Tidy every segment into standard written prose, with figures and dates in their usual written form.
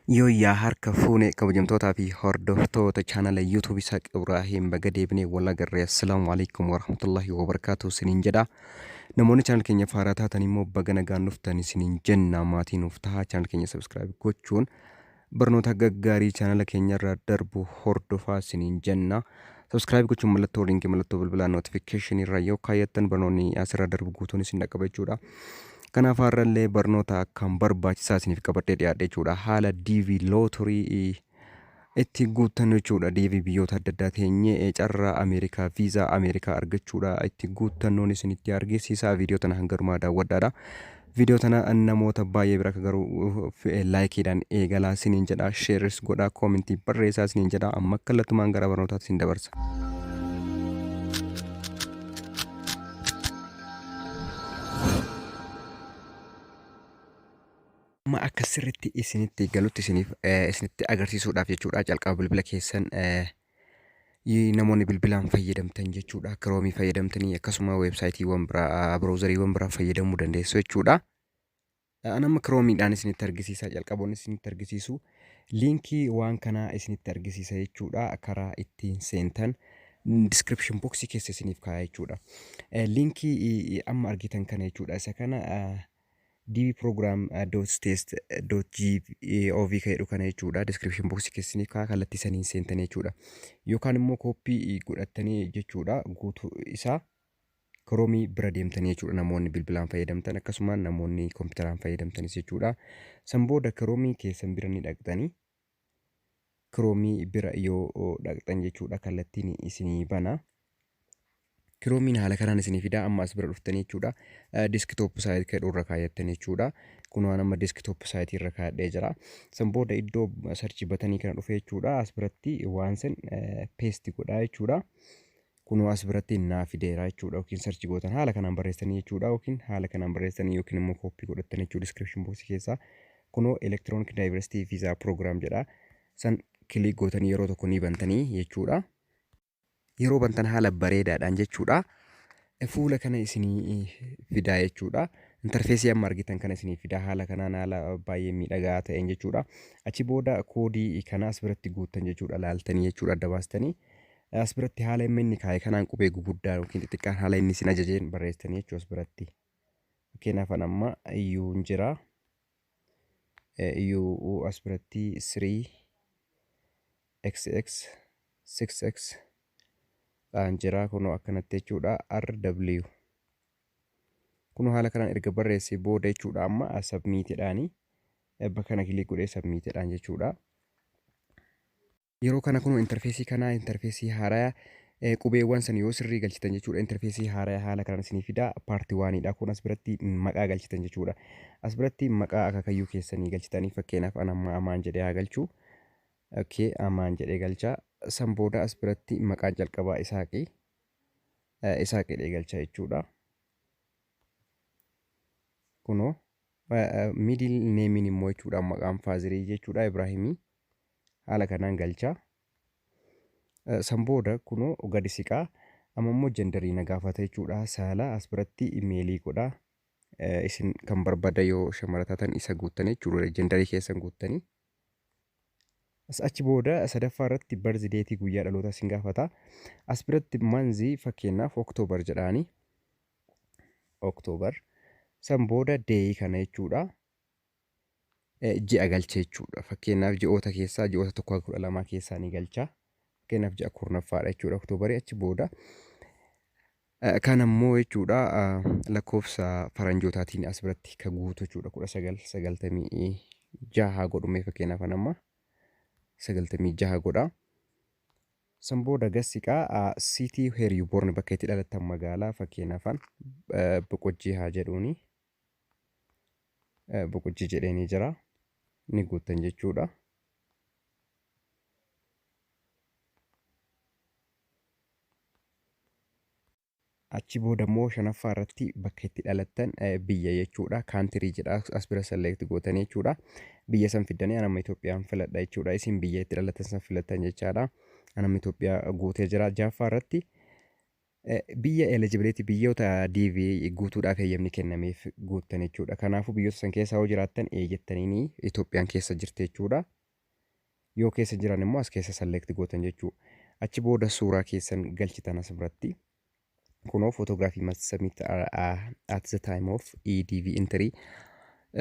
Yooyyaa harka fuune kabajamtootaa fi hordoftoota chaanala YouTube Isaaq Ibraahim, baga deebinee wal agarree. Assalaamu alaikum warahmatullahi wabarakaatuh isiniin jedha. Namoonni chaanal keenya faaraa taatan immoo baga nagaan dhuftan isiniin jenna. Maatii nuuf tahaa, chaanal keenya subscribe gochuun barnoota gaggaarii chaanala keenya irraa darbu hordofaa isiniin jenna. Subscribe gochuun mallattoo liinkii mallattoo bilbilaa notification irra yoo kaayyattan barnoonni asirra darbu guutuun isin dhaqqaba jechuudha. Kanaaf har'allee barnoota akkaan barbaachisaa isiniif qabadhee dhiyaadhe jechuudha. Haala DV lottery itti guuttan jechuudha. DV biyyoota adda addaa teenyee carraa Ameerikaa, viizaa Ameerikaa argachuudha itti guuttannoon isinitti argisiisa. Viidiyoo tana hanga dhumaa daawwadhaadha. Viidiyoo tana namoota baay'ee bira akka garuu likeiidhaan eegalaa isiniin jedha. Shareis godhaa, commentii barreessaa isiniin jedha. Amma kallattumaan gara barnootaatti isin dabarsa. Amma akka sirriitti isinitti galutti isiniif isinitti agarsiisuudhaaf jechuudha. Calqaba bilbila keessan, namoonni bilbilaan fayyadamtan jechuudha. Chromeii fayyadamtanii akkasuma websiteiiwwan biraa, browseriiwwan biraa fayyadamuu dandeessu jechuudha. An amma Chromeiidhaan isinitti argisiisa. Jalqaboonni isinitti argisiisu liinkii waan kanaa isinitti argisiisa jechuudha. Karaa ittiin seentan description boxii keessa isiniif kaa'a jechuudha. Liinkii amma argitan kana jechuudha. Isa kana dvprogram.state.gov kan jedhu kana jechuudha. Description boxii keessa isiniif kaa'a, kallattii saniin seentan jechuudha. Yookaan immoo kooppii godhattanii jechuudha, guutuu isaa Chromeii bira deemtanii jechuudha, namoonni bilbilaan fayyadamtan akkasuma namoonni kompiitaraan fayyadamtanis jechuudha. San booda Chromeii keessan bira ni dhaqxanii. Chromeii bira yoo dhaqxan jechuudha, kallattiin isinii bana. Chromeiin haala kanaan isinii fida. Amma as bira dhuftanii jechuudha. Desktop site kan irra kaayattan jechuudha. Kun waan amma desktop site irra kaayadhee jira. San booda iddoo search buttonii kana dhufe jechuudha. As biratti waan san paste godhaa jechuudha. Kunoo as biratti naa fideera jechuudha. Yookiin search gootan haala kanaan barreessanii jechuudha. Yookiin haala kanaan barreessanii yookiin immoo kooppii godhattan jechuudha description box keessaa. Kunoo Electronic Diversity Visa Program jedha. San click gootanii yeroo tokko ni bantanii jechuudha. Yeroo bantan haala bareedaadhaan jechuudha. Fuula kana isinii fidaa jechuudha. Interfaceii amma argitan kana isinii fidaa, haala kanaan, haala baay'ee miidhagaa ta'een jechuudha. Achi booda koodii kana as biratti guuttan jechuudha, laaltanii jechuudha, adda baastanii. As biratti haala inni kaa'e kanaan qubee guguddaa yookiin xixiqqaan haala inni isin ajajeen barreessitanii jechuudha as biratti. Fakkeenyaaf an amma iyyuu hin jira. Iyyuu as biratti 3 XX 6X dhaan jira, kunoo akkanatti jechuudha, RW. Kunoo haala kanaan erga barreessee booda jechuudha, amma submitiidhaani bakka kana click godhee submitiidhaan jechuudha. Yeroo kana kunoo interfaceii kanaa, interfaceii haaraa, qubeewwan san yoo sirrii galchitan jechuudha, interfaceii haaraa haala kanaan isinii fida. Part oneiidha kun. As biratti maqaa galchitan jechuudha. As biratti maqaa akaakayyuu keessanii galchitanii, fakkeenyaaf an amma Amaan jedhee haa galchu. Okay, Amaan jedhee galcha. San booda as biratti maqaan jalqabaa Isaaqii. Isaaq jedhee galcha jechuudha. Kunoo middle nameiin immoo jechuudha, maqaan fatherii jechuudha, Ibraahimii haala kanaan galcha. San booda kunoo gadi siqaa. Amma immoo genderii na gaafata jechuudha. Saala as biratti maleii godha. Isin kan barbaada yoo shamara taatan isa guuttanii jechuudha. Genderii keessan guuttanii. Achi booda sadaffaa irratti birth dateii, guyyaa dhalootaa isin gaafata. As biratti monthii fakkeenyaaf October jedhaani. October. San booda dayii kana jechuudha. Ji'a galcha jechuudha. Fakkeenyaaf ji'oota keessaa ji'oota 1 hanga 12 keessaa ni galcha. Fakkeenyaaf ji'a 10ffaadha jechuudha Octoberii. Achi booda kan ammoo jechuudha lakkoofsa faranjootaatiin as biratti ka guutu jechuudha, 1996 godhumee, fakkeenyaaf an amma 96 godha. San booda gasiqaa city where you born, bakka itti dhalattan magaalaa, fakkeenyaaf an Boqojjii haa jedhuuni. Boqojjii jedheenii jira. Ni guuttan jechuudha. Achi booda immoo shanaffaa irratti bakka itti dhalattan biyya jechuudha. Country jedha, as bira select gootanii jechuudha. Biyya san fiddanii, an amma Itoophiyaan filadha jechuudha. Isin biyya itti dhalattan san filattan jechaadha. An amma Itoophiyaa guutee jira. Ja'affaa irratti Biyya eligibility, biyyoota DV guutuudhaaf eeyyamni kennameef guuttan jechuudha. Kanaafuu biyyoota san keessa yoo jiraattan ee jettaniini, Itoophiyaan keessa jirti jechuudha. Yoo keessa jiran immoo as keessa select gootan jechuudha. Achi booda suuraa keessan galchitan as biratti. Kunoo photography must submit at the time of EDV entry.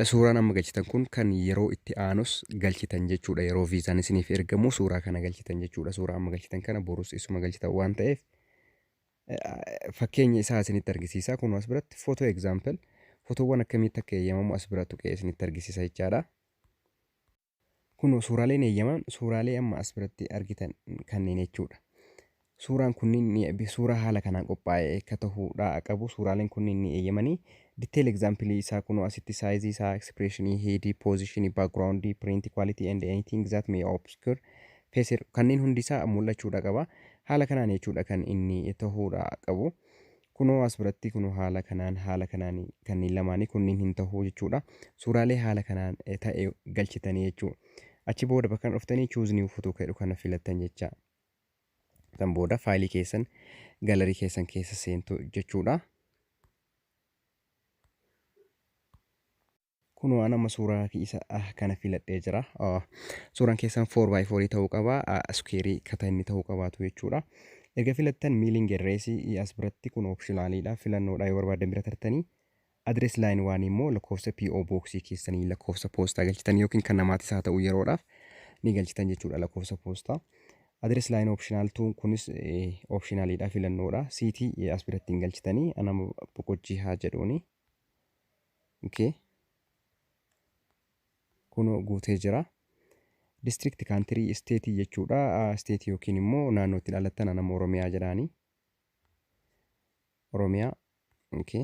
Suuraan amma galchitan kun kan yeroo itti aanus galchitan jechuudha. Yeroo viizaan isiniif ergamu suuraa kana galchitan jechuudha. Suuraa amma galchitan kana borus isuma galchitan waan ta'eef, fakkeenya isaa isinitti argisiisa. Kun as biratti photo example, fotoowwan akkamitti akka eeyyamamu as bira tuqee isinitti argisiisa jechaadha. Kun suuraaleen eeyyaman suuraalee amma as biratti argitan kanneen jechuudha. Suuraan kunniin suuraa haala kanaan qophaa'e akka ta'uudha qabu. Suuraaleen kunniin ni eeyyamanii. Detail example isaa kunoo asitti size isaa, expression, head, position, background, print quality and anything that may obscure face, kanneen hundi isaa mul'achuudha qaba. Haala kanaan jechuudha kan inni ta'uudha qabu. Kunoo as biratti kunoo haala kanaan kanneen lamaanii kunniin hin ta'uu jechuudha. Suuraalee haala kanaan ta'e galchitanii jechuudha. Achi booda bakka kana dhuftanii choose new photo jedhu kana filattan jecha. Kan booda faayilii keessan gallery keessan keessa seentu jechuudha. Kunoo an amma suuraa isa kana filadhee jira. Suuraan keessan 4x4 ta'uu qaba. Square kata inni ta'uu qabaatu jechuudha. Erga filattan mailing address as biratti kun optionaliidha. Filannoodha, yoo barbaadan bira tartanii. Address line waan immoo lakkoofsa PO boxii keessanii, lakkoofsa poostaa galchitan yookiin kan namaatis haa ta'u yeroodhaaf ni galchitan jechuudha lakkoofsa poostaa. Address line optional tuun kunis optionaliidha, filannoodha. City as biratti hin galchitanii, anama Boqojjii haa jedhuuni. Okay. Kunoo guutee jira. District, country, state jechuudha. State yookiin immoo naannoo itti dhalattan, anama Oromiyaa jedhaani. Oromiyaa. Okay.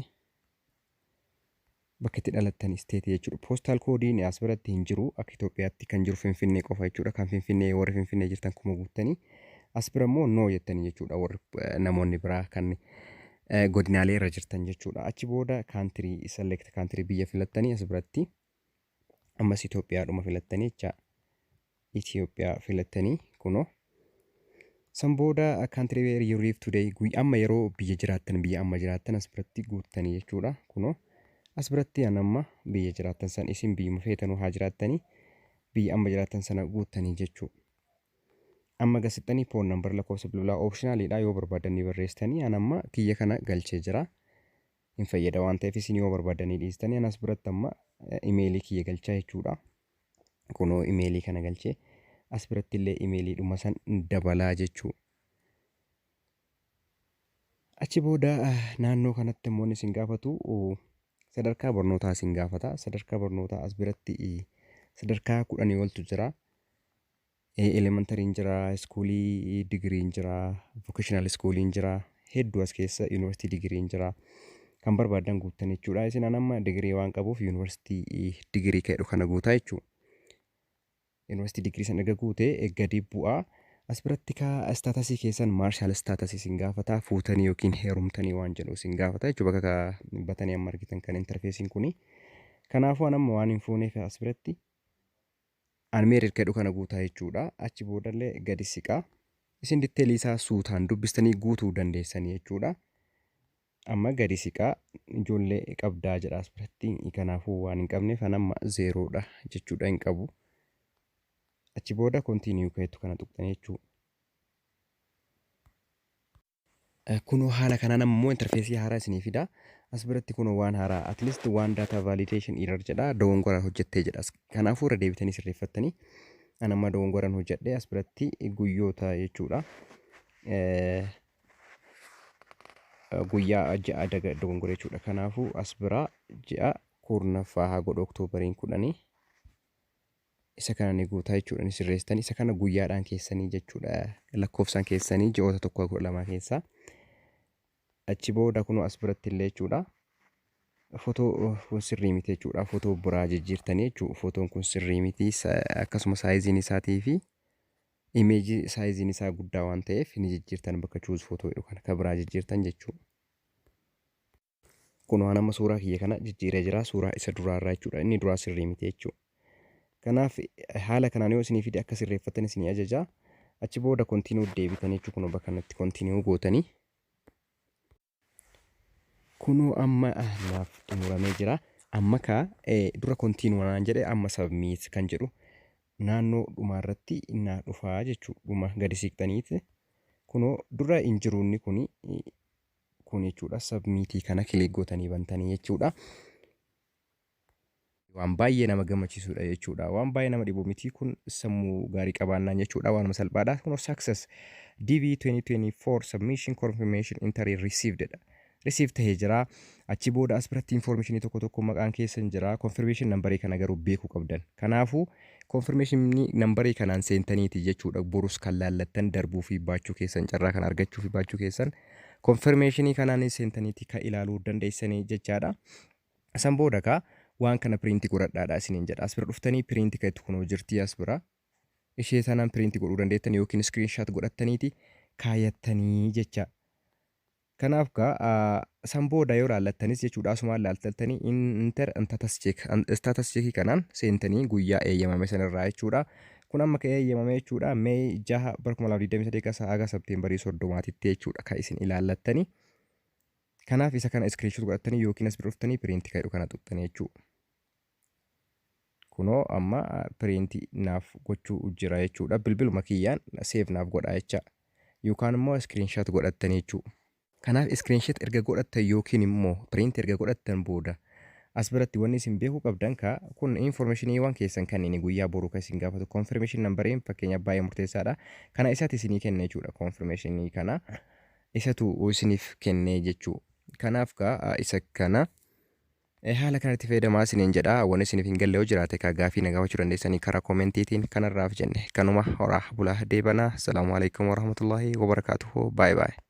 Bakka itti dhalattan state jechuudha. Postal codeiin as biratti hin jiru. Akka Itoophiyaatti kan jiru Finfinnee qofa jechuudha. Kan Finfinnee, warri Finfinnee jirtan kuma guuttanii. As bira immoo no jettanii jechuudha. Warri namoonni biraa kan godinaalee irra jirtan jechuudha. Achi booda country, select country, biyya filattanii as biratti ammas Itoophiyaadhuma filattanii jecha, Itoophiyaa filattanii kunoo. San booda country where you live today, amma yeroo biyya jiraattan, biyya amma jiraattan as biratti guuttanii jechuudha. Kunoo as biratti an amma biyya jiraattan san, isin biyyuma feetanuu haa jiraattanii, biyya amma jiraattan sana guuttanii jechuudha. Amma gasixxanii phone number, lakkoofsa bilbilaa optionaliidha, yoo barbaadanii barreessitanii, an amma kiyya kana galchee jira. Hin fayyada waan ta'eef, isin yoo barbaadanii dhiistanii, an as biratti amma imeelii kiyya galchaa jechuudha. Kunoo imeelii kana galchee, as biratti illee imeelii dhuma san dabalaa jechuudha. Achi booda naannoo kanatti immoo isin gaafatu sadarkaa barnootaa isin gaafata. Sadarkaa barnootaa as biratti sadarkaa 10 oltu jira. Elementaryiin jira, schoolii digiriin jira, vocational schooliin jira, hedduu as keessa yuunivarsiitii digiriin jira. Kan barbaadan guuttan jechuudha. Isin an amma digirii waan qabuuf yuunivarsiitii digirii jedhu kana guutaa jechuudha. Yuunivarsiitii digirii sana erga guutee gadi bu'aa. As biratti kaa statusii keessan, marital statusii isin gaafata, fuutanii yookiin heerumtanii waan jedhu isin gaafata jechuudha, bakka batanii amma argitan kan interfaceiin kuni. Kanaafuu an amma waan hin fuuneef as biratti unmarried jedhu kana guutaa jechuudha. Achi boodallee gadi siqaa. Isin detailii isaa suutaan dubbistanii guutuu dandeessanii jechuudha. Amma gadi siqaa, ijoollee qabdaa jedha as biratti. Kanaafuu waan hin qabneef an amma zerodha jechuudha, hin qabu. Achi booda continue keetu kana tuqxanii jechuudha. Kunoo haala kanaan ammoo interfaceii haaraa isinii fida. As biratti kunoo waan haaraa at least waan data validation error jedha, dogongora hojjettee jedha. Kanaafuu irra deebitanii sirreeffattanii, an amma dogongoran hojjedhe, as biratti guyyoota jechuudha. Guyyaa ji'a dogongora jechuudha. Kanaafuu as biraa ji'a 10ffaa haa godhu, Octoberiin 10. Isa kana ni guutaa jechuudha, ni sirreessitanii isa kana guyyaadhaan keessanii jechuudha, lakkoofsaan keessanii ji'oota 1 12 keessaa. Achi booda kunoo as biratti illee jechuudha. Footoo kun sirrii miti jechuudha. Footoo biraa jijjiirtanii jechuudha. Footoon kun sirrii miti, akkasuma sizeiin isaatii fi imageii sizeiin isaa guddaa waan ta'eef ni jijjiirtan, bakka choose photo jedhu kana kan biraa jijjiirtan jechuudha. Kun waan amma suuraa kiyya kana jijjiiree jira, suuraa isa duraarraa jechuudha. Inni duraa sirrii miti jechuudha. Kanaaf haala kanaan yoo isinii fide akka sirreeffatan isinii ajaja. Achi booda continue deebitan jechuudha, kun bakka kanatti continue gootanii. Kunoo amma naaf xumuramee jira. Amma kaa dura continue naan jedhe, amma submit kan jedhu naannoo dhumaarratti naa dhufaa jechuudha. Dhuma gadi siqxaniiti. Kunoo dura hin jiru inni kun jechuudha. Submitii kana click gootanii bantanii jechuudha. Waan baay'ee nama gammachiisudha jechuudha. Waan baay'ee nama dhibu miti kun, sammuu gaarii qabaannaan jechuudha. Waanuma salphaadha. Kunoo success DV 2024 submission confirmation entry received dha. Receive tahee jira. Achi booda as biratti informationii tokko tokko maqaan keessan jira. Confirmation numberii kana garuu beekuu qabdan. Kanaafuu confirmation numberii kanaan seentaniiti jechuudha. Borus kan laallattan darbuu fi baachuu keessan, carraa kana argachuu fi baachuu keessan confirmationii kanaan seentaniiti kan ilaaluu dandeessanii jechaadha. San booda kaa waan kana print godhadhaadha isiniin jedha. As bira dhuftanii print kan itti kunoo jirti as bira. Ishee sanaan print godhuu dandeettan yookiin screenshot godhattaniiti kaayattanii jecha. Kanaaf gaa san booda yoo laallattanis jechuudha, asumaan laaltattanii enter status check, status checkii kanaan seentanii guyyaa eeyyamame sanirraa jechuudha. Kun amma kan eeyyamame jechuudha May 6 bara 2023 kasa haga Septemberii 30tti jechuudha kan isin ilaallattanii. Kanaaf isa kana screenshot godhattanii yookiin as bira dhuftanii print kan jedhu kana tuqxanii jechuudha. Kunoo amma print naaf gochuu jira jechuudha. Bilbiluma kiyyaan save naaf godha jecha. Yookaan immoo screenshot godhattanii jechuudha. Kanaaf screenshot erga godhattan yookiin immoo print erga godhattan booda as biratti wanni isin beekuu qabdan kaa kun informationiiwwan keessan kanneen guyyaa boruu kan isin gaafatu confirmation numberiin fakkeenya baay'ee murteessaadha. Kana isatti isinii kenna jechuudha, confirmationii kana isatu isiniif kennee jechuu. Kanaaf kaa isa kana haala kanatti fayyadamaa isiniin jedha. Wanni isiniif hin galle yoo jiraate kaa gaafii na gaafachuu dandeessanii karaa commentiitiin. Kanarraaf jenne kanuma, horaa bulaa deebanaa. Salaamu alaikum warahmatullaahi wabarakaatuhu. Baay'ee baay'ee.